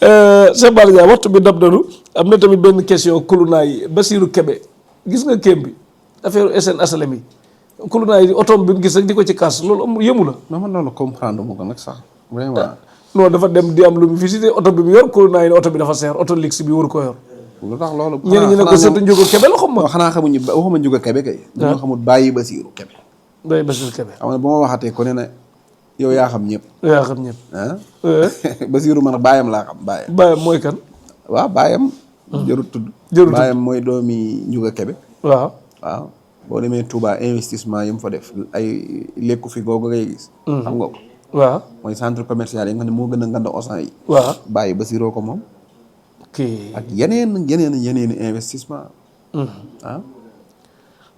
Cheikh Bara Ndiaye waxtu bi dab nañu am na tamit benn question kulunaay Basirou Kébé gis nga kéem bi affaire SN HLM yi kulunaay otoom bi mu gis rek di ko ci kaas loolu amul yëmu la. non man loolu comprendre mu ko nag sax vraiment. non dafa dem di am lu mu visité oto bi mu yor kulunaay ne oto bi dafa seer oto lix bi waru ko yor. lu tax loolu. ñeneen ñi ne ko seetu Njógo Kébé la xam ma. xanaa xamuñu waxuma Njógo Kébé kay. dañoo xamul bàyyi Basirou Kébé. bàyyi Basirou Kébé. xam nga bu ma waxatee ku ne ne yow yaa xam ñëpp. yaa xam ñëpp. ah. Basirou man baayam laa xam baayam. baayam mooy kan. waaw baayam. jarut tudd. baayam mooy doomi Njógo Kébé. waaw. waaw boo demee Touba investissement yi mu fa def ay lekku fi googu ngay gis. xam nga ko. waaw mooy centre commercial yi nga xam ne moo gën a ngand Auchan yi. waaw bàyyi Basiroo ko moom. ok ak yeneen investissement. ah.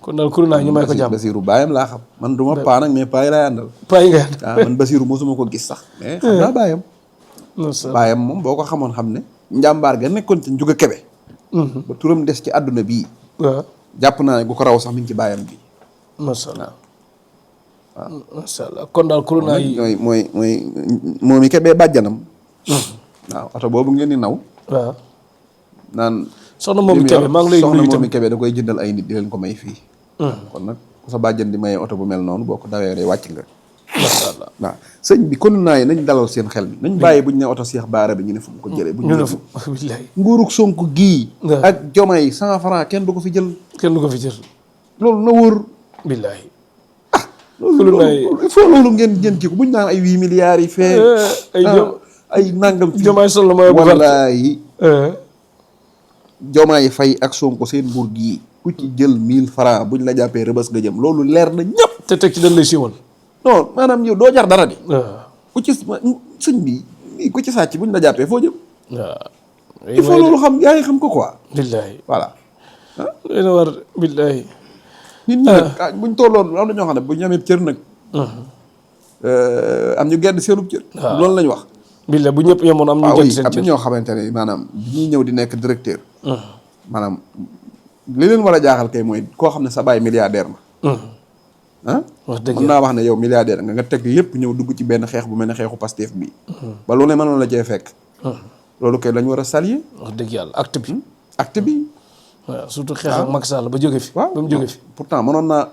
kon daal kuréel naa ñu may ko jàmm Basiru bàyyam laa xam man du ma paa nag mais paa yi laay àndal. paa yi nga waaw man Basiru mosuma ko gis sax. mais xam naa bàyyam. bàyyam moom boo ko xamoon xam ne. njàmbaar ga nekkoon ci Njuga Kebe. ba turam des ci àdduna bii. waaw jàpp naa ne bu ko raw sax mi ngi ci bàyyam bi. macha allah waaw macha allah kon daal kuréel naa yi. mooy moom i Kebe bàjjanam. waaw oto boobu ngeen di naw. waaw naan. soxna moom Kebe maa ngi lay nuyu soxna moom Kebe da koy jëndal ay nit di leen ko may fii. kon nag ku sa bàjjan di maye oto bu mel noonu boo ko dawee rek wàcc nga. macha allah waaw sëñ bi kon naa yi nañ dalal seen xel mi nañ bàyyi bu ñu ne oto Cheikh Bara bi ñu ne fu mu ko jëlee. bu ñu ne fu nguurug Sonko gii. ak Diomaye 100 francs kenn du ko fi jël. kenn du ko fi jël. loolu na wóor. billahi loolu il faut loolu ngeen kii ko bu ñu naan ay 8 milliards yi fee. ay nangam. Diomaye sol la mooy. wallaahi. Diomaye Faye ak Sonko seen nguur gii. ku ci jël 1000 francs buñ la jàppee rëbës nga jëm loolu leer na ñëpp. te teg ci dañ lay siiwal. non maanaam yow doo jar dara di. ku ci sëñ bi ku ci sàcc buñ la jàppee foo jëm. waaw. il faut loolu xam yaa ngi xam ko quoi. billahi voilà. dina war billahi. nit ñi nag buñ tolloon am na ñoo xam ne bu ñu amee cër nag. am ñu gedd seenub cër. waaw loolu lañ wax. billahi bu ñëpp yemoon am ñu gedd seen am cër. na ñoo xamante ne maanaam bi ñuy ñëw di nekk directeur. maanaam li leen war a jaaxal kay mooy koo xam ne sa baay milliardaire ma. wax dëgg mën naa wax ne yow milliardaire nga teg lépp ñëw dugg ci benn xeex bu mel ne xeexu Pastef bii. ba loolu ne mënoon la cee fekk. loolu kay lañ war a saluer. wax dëgg yàlla acte bi. acte bi. waaw surtout xeex ak Macky Sall ba jóge fi. waaw ba mu jóge fi. pourtant mënoon naa